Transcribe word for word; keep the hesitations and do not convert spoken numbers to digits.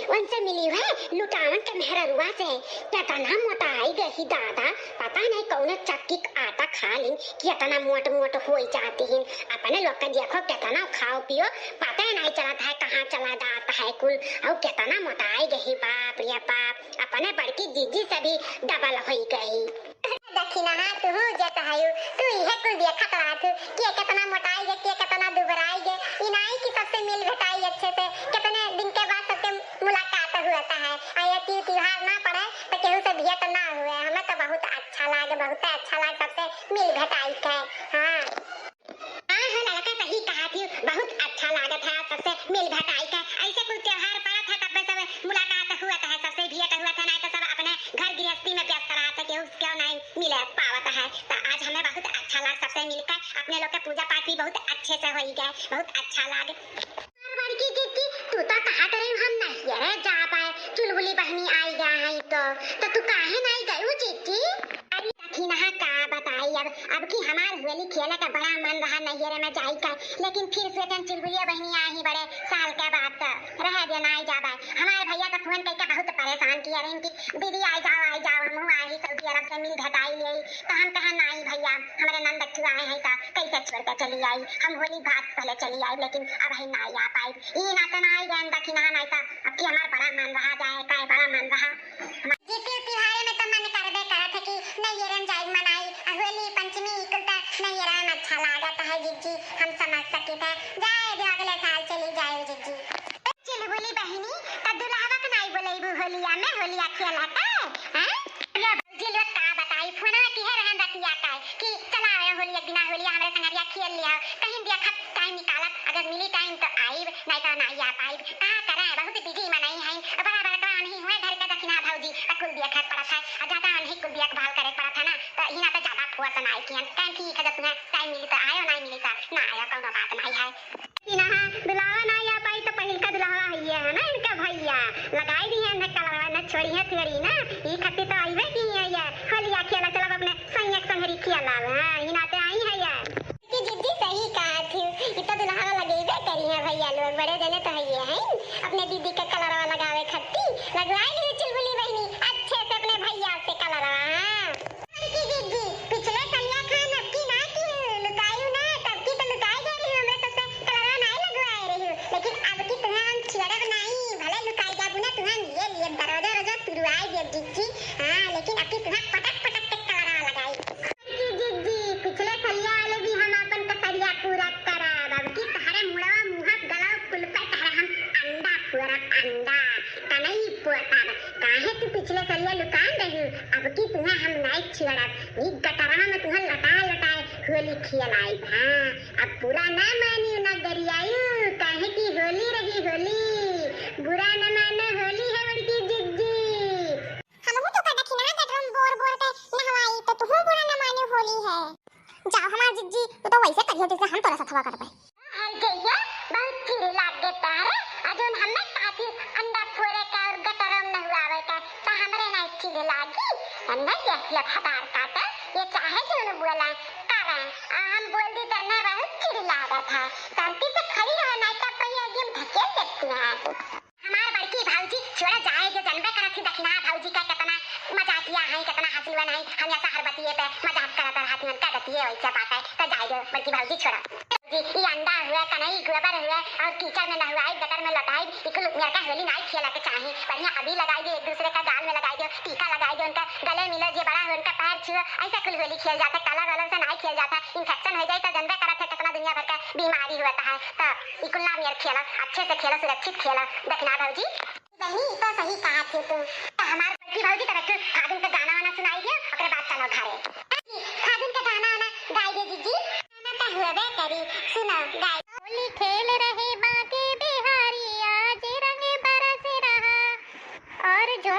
उनसे मिली है लुटावन के मेहररुआ से। केतना मोटाई गई दादा, पता नहीं कौने चक्की क आटा खा लीन कि इतना मोट मोट होई जाती हैं। अपने लोग के देखो केतना खाओ पियो, पता नहीं चलत है कहाँ चला जात है कुल। और केतना मोटाई गई, बाप रे बाप, अपने बड़की जीजी से भी डबल होई गई। दखिनहा, तुहू जे कहयू, तू इहे कुल देखत रहत हू कि ये केतना मोटाई गे, कि ये केतना दुबराई गे। ई नाई कि सबसे मिल भेटाई अच्छे से, केतने दिन के बाद सबके मुलाकात हुअत है। आ ये ती-, तिउहार ना पड़े तो केहू से भेंट ना हुए। हमें तो बहुत अच्छा लागे, बहुत अच्छा लागे सबसे मिल भेटाई के। हाँ। हाँ, हाँ, लड़का सही कहत ही, बहुत अच्छा लागत है सबसे मिल भेटाई के। ऐसे कुल त्योहार पड़त है तब सब मुलाकात हुअत है, सबसे भेंट हुअत है, नहीं तो सब अपने घर गृहस्थी में व्यस्त रहत है, केहू से केहू नहीं मिले पावत है। तो आज हमें बहुत अच्छा लाग सबसे मिलकर, अपने लोग के पूजा पाठ भी बहुत अच्छे से होई गए, बहुत अच्छा लाग। अरे बड़की जीजी, तू तो कहा करे हम नैहरे जाबे, चुलबुली बहिनी आई गया है तो, तो तू काहे नहीं गयू जीजी? अरे दखिनहा का बताई अब, अब की हमार होली खेले का बड़ा मन रहा नैहरे में जाई का, लेकिन फिर सोचन चुलबुलिया बहिनी आई ही बड़े साल के बाद तो रह दे नहीं जाबे। हमार भैया तो फोन करके बहुत परेशान किया रहे कि दीदी आई जाओ, आई जाओ, हमहू आई सऊदी अरब से मिल भेटाई ले। तो हम कहे नहीं भैया, हमारे नंद बच्चू आए हैं तो कैसे छोड़ के चली आई, हम होली बाद पहले चली आई, लेकिन अब ही नहीं आ पाई। ई नाते नहीं गए दखिनहा, नहीं तो अब की हमार बड़ा मन रहा जाए, का बड़ा मन रहा। जीजी तिहारे में तो मन करबे करत है कि नैहरे में जाई मनाई, आ होली पंचमी ई कुल तो नैहरे में अच्छा लागत है जीजी, हम समझ सकित है। जाए दे, अगले साल चली जाए जीजी। चुलबुली बहिनी, त दुल्हवा के नाई बोलैबू होलिया में, होलिया खेला के, हैं? ये भौजी लोग का बताई, फोनवा किहे रहन रतिया का कि चला आवे होली एक दिना, होलिया हमरे संगरिया खेल लिया, कहीं देखत टाइम निकालब, अगर मिली टाइम तो आइब, नहीं तो नहीं आ पाइब। का करे, बहुत बिजी मनई हैं, बड़ा बड़ा काम ही हुए घर के दखिनहा भौजी, त कुल देखे पड़त है, आ ज्यादा नहीं कुल देखभाल करे पड़त है ना, तो इही ना तो ज्यादा फोर्स नहीं किहन, कहें ठीक है, जब तुम्हें टाइम मिली तो आयो, नहीं मिली तो ना आयो, कौनो बात नहीं है। कि ना दुल्हवा ना आ पाई तो पहिलका दुल्हवा हइये है ना इनका भैया, लगाई दिहे ना कलरवा, ना छोड़िहे थोड़ी ना, ई खातिर तो अइबे किहे है ये होलिया खेला, चलब अपने सैया के संगरी खेलब, हाँ, ई नाते आई है ये। कि जीजी सही कहा थी, ई तो दुल्हवा लगेबे करिहे भैया लोग, बड़े जने तो हइये हैं, अपने दीदी का कलरवा लगावे खातिर लगवाई लिहे चुलबुली बहिनी, अच्छे से अपने भैया से कलरवा, हाँ। बड़की जीजी, पिछले सलिया खान अबकी ना की लुकायू ना, तबकी तो लुकाई गए रही, हमरे सबसे कलरवा नाई लगवाए रही, लेकिन अबकी तुम्हें हम छेड़ब नाई, भले लुकाई जाबू ना, तुम्हें लिए लिए दरवाजा रोजा तुरवाई देब जीजी, हाँ, लेकिन अबकी तुम्हें पटक पटक के कलरवा लगाई। बड़की जीजी, पिछले सलिया वाले भी हम अपन कसरिया पूरा करब, अबकी तहरे मुड़वा मुँह गलवा कुल पे तहरे हम अंडा फोड़ब, अंडा, तनई पोतब। काहे तू पिछले सलिया लुकान रही, अबकी तुहें हम नाई छेड़ब, ई गटरवा में तुहें लटाए लटाए होली खेलाइब। हाँ, अब बुरा ना मानियो ना गरियायु, काहे कि होली रही होली, बुरा न मानो होली है बड़की जिज्जी। हमहू तो कदा खिना गटरवा में बोर बोर के नहवाई, तो तुहू बुरा न मानियो होली है। जाओ हमार जिज्जी, तू तो वैसे करियो जैसे हम तोरा सथवा करबे। हर जइया बहुत चिढ़ लाग गे तारे, आ जौन हमें काफी अंडा फोड़े का और गटरम नहुआवे का, तो हमरे ना चिढ़ लागी। हमने ये अपने भतार काटे, ये चाहे जौन बोला करे, आ हम बोल दी तो ना बहुत चिढ़ लागत है। शांति से खड़ी रहो, नहीं तो कोई एकदम ढकेल देती है। हमार बड़की भौजी छोड़ा जाए, जो जनबे करत ही दखिनहा भौजी का कितना मजाकिया है, कितना हंसुअन है। हमेशा हर बतिये पे मजाक करत रहती हैं, का गतिये वैसे बात है, तो जाए दो बड़की भौजी छोड़ा। जी, ई अंडा हुआ, कनई गोबर हुआ और कीचड़ में नहवाई, गटर में लटाई, ई कुल मेर का होली नाई खेला के चाही। बढ़िया अबीर लगाई दे, एक दूसरे का गाल में लगाई दे, टीका लगाई दे, उनका गले मिलो, जे बड़ा हो उनका पैर छुओ, ऐसा कुल होली खेल जाता है। कलर वलर से नाई खेल जाता है, इन्फेक्शन हो जाए तो जनबे करत है कितना दुनिया भर का बीमारी हुआ है। तो ई कुल ना मेर खेला, अच्छे से खेला, सुरक्षित खेला। दखिनहा भौजी। बहनी, ई तो सही कहा थे तू। तो हमार बड़की भौजी तब एक फागुन का गाना वाना सुनाई दिया, ओकरे बाद चलो घरे। फागुन का गाना वाना गाई दे जीजी। गाना तो हुए करी, सुनो, गाई। होली खेल रहे बांके बिहारी, आज रंग बरस रहा और जो